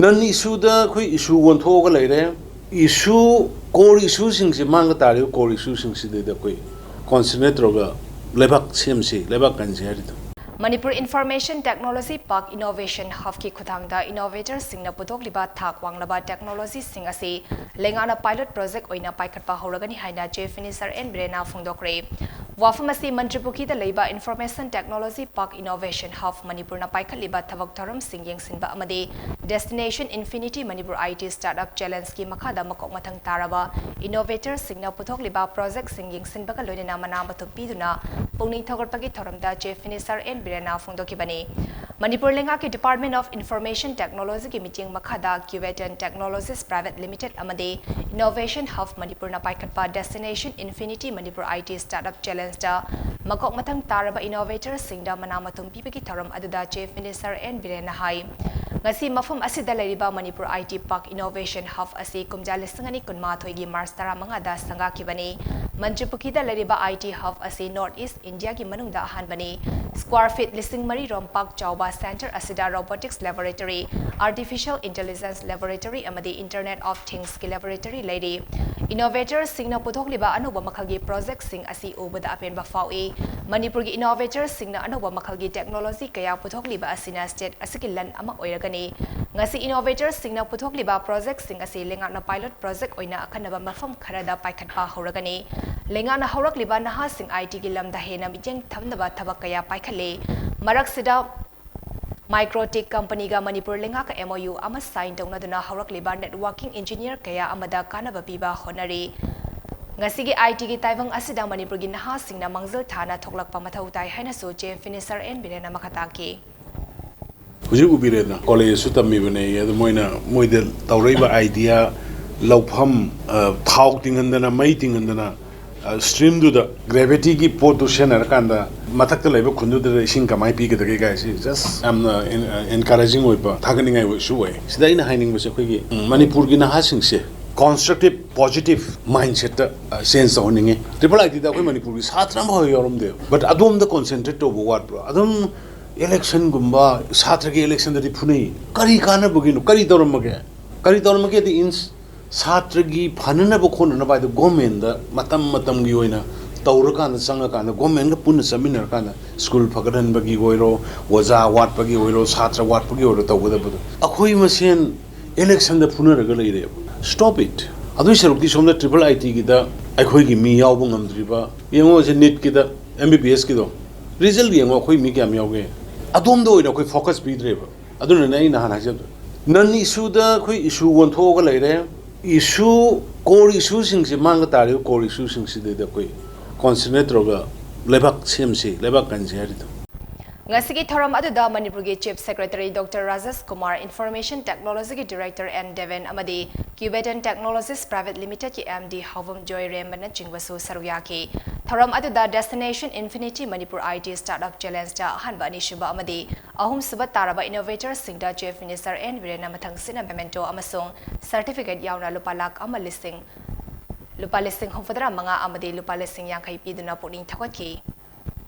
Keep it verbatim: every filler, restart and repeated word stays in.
ꯅꯟ ꯏꯁꯨꯗ ꯑꯩꯈꯣꯏ ꯏꯁꯨ ꯑꯣꯟꯊꯣꯛꯑꯒ ꯂꯩꯔꯦ꯫ ꯏꯁꯨ, core issue ꯁꯤꯡꯁꯦ, ꯃꯥꯡꯗ ꯇꯥꯔꯤꯕ core issue ꯁꯤꯡꯁꯤꯗꯩꯗ ꯑꯩꯈꯣꯏ concentrate ꯇꯧꯔꯒ ꯂꯩꯕꯥꯛ ꯁꯦꯝꯁꯤ, ꯂꯩꯕꯥꯛ ꯀꯟꯁꯤ ꯍꯥꯏꯔꯤꯗꯣ꯫ Manipur information technology park innovation ꯍꯕꯀꯤ ꯈꯨꯠꯊꯥꯡꯗ ꯏꯅꯣꯚꯦꯇꯔꯁꯤꯡꯅ ꯄꯨꯊꯣꯛꯂꯤꯕ ꯊꯥꯛ ꯋꯥꯡꯂꯕ ꯇꯦꯛꯅꯣꯂꯣꯖꯤꯁꯤꯡ ꯑꯁꯤ ꯂꯩꯉꯥꯛꯅ ꯄꯥꯏꯂꯣꯠ ꯄ꯭ꯔꯣꯖꯦꯛ ꯑꯣꯏꯅ ꯄꯥꯏꯈꯠꯄ ꯍꯧꯔꯒꯅꯤ ꯍꯥꯏꯅ ꯆꯤꯐ ꯃꯤꯅꯤꯁꯇꯔ ꯑꯦꯟ ꯕꯤꯔꯦꯟꯅ ꯐꯣꯡꯗꯣꯛꯈ꯭ꯔꯦ꯫ ꯋꯥꯐꯝ ꯑꯁꯤ ꯃꯟꯇ꯭ꯔꯤꯄꯨꯈ꯭ꯔꯤꯗ ꯂꯩꯕ information technology park innovation hub ꯃꯅꯤꯄꯨꯔꯅ ꯄꯥꯏꯈꯠꯂꯤꯕ ꯊꯕꯛ ꯊꯧꯔꯝꯁꯤꯡ ꯌꯦꯡꯁꯤꯟꯕ ꯑꯃꯗꯤ ꯗꯦꯁꯇꯤꯅꯦꯁꯟ ꯏꯟꯐꯤꯅꯤꯇꯤ ꯃꯅꯤꯄꯨꯔ ꯑꯥꯏ ꯇꯤ ꯁ꯭ꯇꯥꯔꯠꯑꯞ ꯆꯦꯂꯦꯟꯖꯀꯤ ꯃꯈꯥꯗ ꯃꯀꯣꯛ ꯃꯊꯪ ꯇꯥꯔꯕ ꯏꯅꯣꯚꯦꯇꯔꯁꯤꯡꯅ ꯄꯨꯊꯣꯛꯂꯤꯕ ꯄ꯭ꯔꯣꯖꯦꯛꯁꯤꯡ ꯌꯦꯡꯁꯤꯟꯕꯒ ꯂꯣꯏꯅꯅ ꯃꯅꯥ ꯃꯊꯨꯝ ꯄꯤꯗꯨꯅ ꯄꯨꯛꯅꯤꯡ ꯊꯧꯒꯠꯄꯒꯤ ꯊꯧꯔꯝꯗ ꯆꯤꯐ ꯃꯤꯅꯤꯁꯇꯔ ꯑꯦꯟ ꯕꯤꯔꯦꯟꯅ ꯐꯣꯡꯗꯣꯛꯈꯤꯕꯅꯤ꯫ ꯃꯅꯤꯄꯨꯔ ꯂꯩꯉꯥꯛꯀꯤ ꯗꯤꯄꯥꯔꯠꯃꯦꯟ ꯑꯣꯐ ꯏꯟꯐꯣꯔꯃꯦꯁꯟ ꯇꯦꯛꯅꯣꯂꯣꯖꯤꯒꯤ ꯃꯤꯠꯌꯦꯡ ꯃꯈꯥꯗ ꯀ꯭ꯌꯨꯕꯦꯇꯟ ꯇꯦꯛꯅꯣꯂꯣꯖꯤꯁ ꯄ꯭ꯔꯥꯏꯚꯦꯠ ꯂꯤꯃꯤꯇꯦꯗ ꯑꯃꯗꯤ ꯏꯅꯣꯚꯦꯁꯟ ꯍꯕ ꯃꯅꯤꯄꯨꯔꯅ ꯄꯥꯏꯈꯠꯄ ꯗꯦꯁꯇꯤꯅꯦꯁꯟ ꯏꯟꯐꯤꯅꯤꯇꯤ ꯃꯅꯤꯄꯨꯔ ꯑꯥꯏ ꯇꯤ ꯁ꯭ꯇꯥꯔꯠꯑꯞ ꯆꯦꯂꯦꯟꯖꯇ ꯃꯀꯣꯛ ꯃꯊꯪ ꯇꯥꯔꯕ ꯏꯅꯣꯚꯦꯇꯔꯁꯤꯡꯗ ꯃꯅꯥ ꯃꯊꯨꯝ ꯄꯤꯕꯒꯤ ꯊꯧꯔꯝ ꯑꯗꯨꯗ ꯆꯤꯐ ꯃꯤꯅꯤꯁꯇꯔ ꯑꯦꯟ ꯕꯤꯔꯦꯟꯅ ꯍꯥꯏ, ꯉꯁꯤ ꯃꯐꯝ ꯑꯁꯤꯗ ꯂꯩꯔꯤꯕ ꯃꯅꯤꯄꯨꯔ ꯑꯥꯏ ꯇꯤ ꯄꯥꯔꯛ ꯏꯅꯣꯚꯦꯁꯟ ꯍꯕ ꯑꯁꯤ ꯀꯨꯝꯖꯥ ꯂꯤꯁꯤꯡ ꯑꯅꯤ ꯀꯨꯟꯃꯥꯊꯣꯏꯒꯤ ꯃꯥꯔꯆ ꯇꯔꯥꯃꯉꯥꯗ ꯁꯪꯒꯥꯈꯤꯕꯅꯤ꯫ ꯃꯟꯇ꯭ꯔꯤꯄꯨꯈ꯭ꯔꯤꯗ ꯂꯩꯔꯤꯕ ꯑꯥꯏ ꯇꯤ ꯍꯕ ꯑꯁꯤ ꯅꯣꯔꯠ ꯏꯁ ꯏꯟꯗꯤꯌꯥꯒꯤ ꯃꯅꯨꯡꯗ ꯑꯍꯥꯟꯕꯅꯤ꯫ ꯁ꯭ꯀ꯭ꯋꯥꯔ ꯐꯤꯠ ꯂꯤꯁꯤꯡ ꯃꯔꯤ ꯔꯣꯝ ꯄꯥꯛ ꯆꯥꯎꯕ ꯁꯦꯟꯇꯔ ꯑꯁꯤꯗ robotics laboratory, artificial intelligence laboratory ꯑꯃꯗꯤ ꯏꯟꯇꯔꯅꯦꯠ ꯑꯣꯐ ꯊꯤꯡꯁꯀꯤ ꯂꯦꯕꯣꯔꯦꯇꯔꯤ ꯂꯩꯔꯤ꯫ ꯏꯅꯣꯚꯦꯇꯔꯁꯤꯡꯅ ꯄꯨꯊꯣꯛꯂꯤꯕ ꯑꯅꯧꯕ ꯃꯈꯜꯒꯤ ꯄ꯭ꯔꯣꯖꯦꯛꯁꯤꯡ ꯑꯁꯤ ꯎꯕꯗ ꯑꯄꯦꯟꯕ ꯐꯥꯎꯏ꯫ ꯃꯅꯤꯄꯨꯔꯒꯤ ꯏꯅꯣꯚꯦꯇꯔꯁꯤꯡꯅ ꯑꯅꯧꯕ ꯃꯈꯜꯒꯤ ꯇꯦꯛꯅꯣꯂꯣꯖꯤ ꯀꯌꯥ ꯄꯨꯊꯣꯛꯂꯤꯕ ꯑꯁꯤꯅ ꯁ꯭ꯇꯦꯠ ꯑꯁꯤꯒꯤ ꯂꯟ ꯑꯃ ꯑꯣꯏꯔꯒꯅꯤ꯫ ꯉꯁꯤ ꯏꯅꯣꯚꯦꯇꯔꯁꯤꯡꯅ ꯄꯨꯊꯣꯛꯂꯤꯕ ꯄ꯭ꯔꯣꯖꯦꯛꯁꯤꯡ ꯑꯁꯤ ꯂꯩꯉꯥꯛꯅ ꯄꯥꯏꯂꯣꯠ ꯄ꯭ꯔꯣꯖꯦꯛ ꯑꯣꯏꯅ ꯑꯈꯟꯅꯕ ꯃꯐꯝ ꯈꯔꯗ ꯄꯥꯏꯈꯠꯄ ꯍꯧꯔꯒꯅꯤ꯫ ꯂꯩꯉꯥꯛꯅ ꯍꯧꯔꯛꯂꯤꯕ ꯅꯍꯥꯁꯤꯡ ꯑꯥꯏ ꯇꯤꯒꯤ ꯂꯝꯗ ꯍꯦꯟꯅ ꯃꯤꯠꯌꯦꯡ ꯊꯝꯅꯕ ꯊꯕꯛ ꯀꯌꯥ ꯄꯥꯏꯈꯠꯂꯤ꯫ ꯃꯔꯛꯁꯤꯗ ꯃꯥꯏꯀ꯭ꯔꯣꯇꯦꯛ ꯀꯝꯄꯅꯤꯒ ꯃꯅꯤꯄꯨꯔ ꯂꯩꯉꯥꯛꯀ ꯑꯦꯝ ꯑꯣ ꯌꯨ ꯑꯃ ꯁꯥꯏꯟ ꯇꯧꯅꯗꯨꯅ ꯍꯧꯔꯛꯂꯤꯕ ꯅꯦꯠꯋꯥꯔꯀꯤꯡ ꯏꯟꯖꯤꯅꯤꯌꯔ ꯀꯌꯥ ꯑꯃꯗ ꯀꯥꯟꯅꯕ ꯄꯤꯕ ꯍꯣꯠꯅꯔꯤ꯫ ꯉꯁꯤꯒꯤ ꯑꯥꯏ ꯇꯤꯒꯤ ꯇꯥꯏꯕꯪ ꯑꯁꯤꯗ ꯃꯅꯤꯄꯨꯔꯒꯤ ꯅꯍꯥꯁꯤꯡꯅ ꯃꯥꯡꯖꯤꯜ ꯊꯥꯅ ꯊꯣꯛꯂꯛꯄ ꯃꯊꯧ ꯇꯥꯏ ꯍꯥꯏꯅꯁꯨ ꯆꯤꯐ ꯃꯤꯅꯤꯁꯇꯔ ꯑꯦꯟ ꯕꯤꯔꯦꯟꯅ ꯃꯈꯥ ꯇꯥꯈꯤ꯫ ꯍꯧꯖꯤꯛ ꯎꯕꯤꯔꯦꯗꯅ, ꯀꯣꯂꯦꯖꯁꯨ ꯇꯝꯃꯤꯕꯅꯦ, ꯑꯗꯨ ꯃꯣꯏꯅ, ꯃꯣꯏꯗ ꯇꯧꯔꯛꯏꯕ ꯑꯥꯏꯗꯤꯌꯥ, ꯂꯧꯐꯝ, ꯑ, ꯊꯥꯎ ꯇꯤꯡꯍꯟꯗꯅ, ꯃꯩ ꯇꯤꯡꯍꯟꯗꯅ, ꯑ, ꯁ꯭ꯇ꯭ꯔꯤꯝꯗꯨꯗ ꯒ꯭ꯔꯦꯚꯤꯇꯤꯒꯤ ꯄꯣꯠꯇꯨ ꯁꯤꯖꯤꯟꯅꯔꯀꯥꯟꯗ ꯃꯊꯛꯇ ꯂꯩꯕ ꯈꯨꯟꯗꯨꯗ ꯏꯁꯤꯡ ꯀꯃꯥꯏꯅ ꯄꯤꯒꯗꯒꯦ ꯀꯥꯏꯁꯤ just ꯌꯥꯝꯅ ꯑꯦꯟ-, ꯑꯦꯟꯀꯔꯦꯖꯤꯡ ꯑꯣꯏꯕ, ꯊꯥꯒꯠꯅꯤꯡꯉꯥꯏ ꯑꯣꯏꯕꯁꯨ ꯑꯣꯏ꯫ ꯁꯤꯗ ꯑꯩꯅ ꯍꯥꯏꯅꯤꯡꯕꯁꯦ, ꯑꯩꯈꯣꯏꯒꯤ, ꯎꯝ, ꯃꯅꯤꯄꯨꯔꯒꯤ ꯅꯍꯥꯁꯤꯡꯁꯦ ꯀꯟꯁꯇ꯭ꯔꯛꯇꯤꯞ, ꯄꯣꯖꯤꯇꯤꯞ ꯃꯥꯏꯟꯁꯦꯠꯇ, ꯑ, ꯆꯦꯟꯖ ꯇꯧꯍꯟꯅꯤꯡꯉꯤ꯫ ꯇ꯭ꯔꯤꯄꯜ ꯑꯥꯏ ꯇꯤꯗ ꯑꯩꯈꯣꯏ ꯃꯅꯤꯄꯨꯔꯒꯤ ꯁꯥꯇ꯭ꯔ ꯑꯃꯐꯥꯎ ꯌꯥꯎꯔꯝꯗꯦꯕ, ꯕꯠ ꯑꯗꯣꯝꯗ ꯀꯣꯟꯁꯦꯟꯇ꯭ꯔꯦꯠ ꯇꯧꯕ ꯋꯥꯠꯄ꯭ꯔꯣ? ꯑꯗꯨꯝ ꯏꯂꯦꯛꯁꯟꯒꯨꯝꯕ, ꯁꯥꯇ꯭ꯔꯒꯤ ꯏꯂꯦꯛꯁꯟꯗꯗꯤ ꯐꯨꯅꯩ꯫ ꯀꯔꯤ ꯀꯥꯟꯅꯕꯒꯤꯅꯣ? ꯀꯔꯤ ꯇꯧꯔꯝꯃꯒꯦ? ꯀꯔꯤ ꯇꯧꯔꯝꯃꯒꯦꯗꯤ ꯏꯟꯁ ꯁꯥꯇ꯭ꯔꯒꯤ ꯐꯅꯅꯕ ꯈꯣꯠꯅꯅꯕ ꯍꯥꯏꯗꯣ ꯒꯣꯔꯃꯦꯟꯗ ꯃꯇꯝ ꯃꯇꯝꯒꯤ ꯑꯣꯏꯅ ꯇꯧꯔꯀꯥꯟꯗ, ꯆꯪꯉꯀꯥꯟꯗ, ꯒꯣꯔꯃꯦꯟꯒ ꯄꯨꯟꯅ ꯆꯠꯃꯤꯟꯅꯔꯀꯥꯟꯗ ꯁ꯭ꯀꯨꯜ ꯐꯒꯠꯍꯟꯕꯒꯤ ꯑꯣꯏꯔꯣ, ꯑꯣꯖꯥ ꯋꯥꯠꯄꯒꯤ ꯑꯣꯏꯔꯣ, ꯁꯥꯇ꯭ꯔ ꯋꯥꯠꯄꯒꯤ ꯑꯣꯏꯔꯣ, ꯇꯧꯒꯗꯕꯗꯣ ꯑꯩꯈꯣꯏ ꯃꯁꯦꯟ ꯏꯂꯦꯛꯁꯟꯗ ꯐꯨꯅꯔꯒ ꯂꯩꯔꯦꯕ꯫ Stop it. ꯑꯗꯨꯏ ꯁꯔꯨꯛꯇꯤ ꯁꯣꯝꯗ ꯇ꯭ꯔꯤꯄꯜ ꯑꯥꯏ ꯇꯤꯒꯤꯗ ꯑꯩꯈꯣꯏꯒꯤ ꯃꯤ ꯌꯥꯎꯕ ꯉꯝꯗ꯭ꯔꯤꯕ ꯌꯦꯡꯉꯣ, ꯁꯦ ꯅꯤꯠꯀꯤꯗ, ꯑꯦꯝ ꯕꯤ ꯕꯤ ꯑꯦꯁꯀꯤꯗꯣ ꯔꯤꯖꯜ ꯌꯦꯡꯉꯣ, ꯑꯩꯈꯣꯏ ꯃꯤ ꯀꯌꯥꯝ ꯌꯥꯎꯒꯦ? ꯑꯗꯣꯝꯗ ꯑꯣꯏꯅ ꯑꯩꯈꯣꯏ ꯐꯣꯀꯁ ꯄꯤꯗ꯭ꯔꯦꯕ꯫ ꯑꯗꯨꯅꯅꯦ ꯑꯩ ꯅꯍꯥꯟ ꯍꯥꯏꯖꯕꯗꯣ, ꯅꯟ ꯏꯁꯨꯗ ꯑꯩꯈꯣꯏ ꯏꯁꯨ ꯑꯣꯟꯊꯣꯛꯑꯒ ꯂꯩꯔꯦ꯫ ꯏꯁꯨ, core ꯏꯁꯨꯁꯤꯡꯁꯦ, ꯃꯥꯡꯒ ꯇꯥꯔꯤꯕ core ꯏꯁꯨꯁꯤꯡꯁꯤꯗꯩꯗ ꯑꯩꯈꯣꯏ ꯀꯣꯟꯁꯦꯟꯇ꯭ꯔꯦꯠ ꯇꯧꯔꯒ ꯂꯩꯕꯥꯛ ꯁꯦꯝꯁꯤ, ꯂꯩꯕꯥꯛ ꯀꯟꯁꯤ ꯍꯥꯏꯔꯤꯗꯣ꯫ ꯉꯁꯤꯒꯤ ꯊꯧꯔꯝ ꯑꯗꯨꯗ ꯃꯅꯤꯄꯨꯔꯒꯤ Chief Secretary Doctor Rajesh Kumar, Information Technology ꯒꯤ Director N Deven ꯑꯃꯗꯤ Cubetan Technologies Private Limited ꯀꯤ M D ꯍꯥꯎꯕꯝ ꯖꯣꯏꯔꯦꯝꯕꯅꯆꯤꯡꯕꯁꯨ ꯁꯔꯨꯛ ꯌꯥꯈꯤ꯫ ꯊꯧꯔꯝ ꯑꯗꯨꯗ Destination Infinity Manipur I T Startup Challenge ꯗ ꯑꯍꯥꯟꯕ ꯑꯅꯤꯁꯨꯕ ꯑꯃꯗꯤ ꯑꯍꯨꯝꯁꯨꯕ ꯇꯥꯔꯕ innovator ꯁꯤꯡꯗ Chief Minister N ꯕꯤꯔꯦꯟꯅ ꯃꯊꯪꯁꯤꯠꯅ memento ꯑꯃꯁꯨꯡ certificate ꯌꯥꯎꯅ ꯂꯨꯄꯥ ꯂꯥꯈ ꯑꯃ ꯂꯤꯁꯤꯡ, ꯂꯨꯄꯥ ꯂꯤꯁꯤꯡ ꯍꯨꯝꯐꯨꯇꯔꯥ ꯃꯉꯥ ꯑꯃꯗꯤ ꯂꯨꯄꯥ ꯂꯤꯁꯤꯡ ꯌꯥꯡꯈꯩ ꯄꯤꯗꯨꯅ ꯄꯨꯛꯅꯤꯡ ꯊꯧꯒꯠꯈꯤ꯫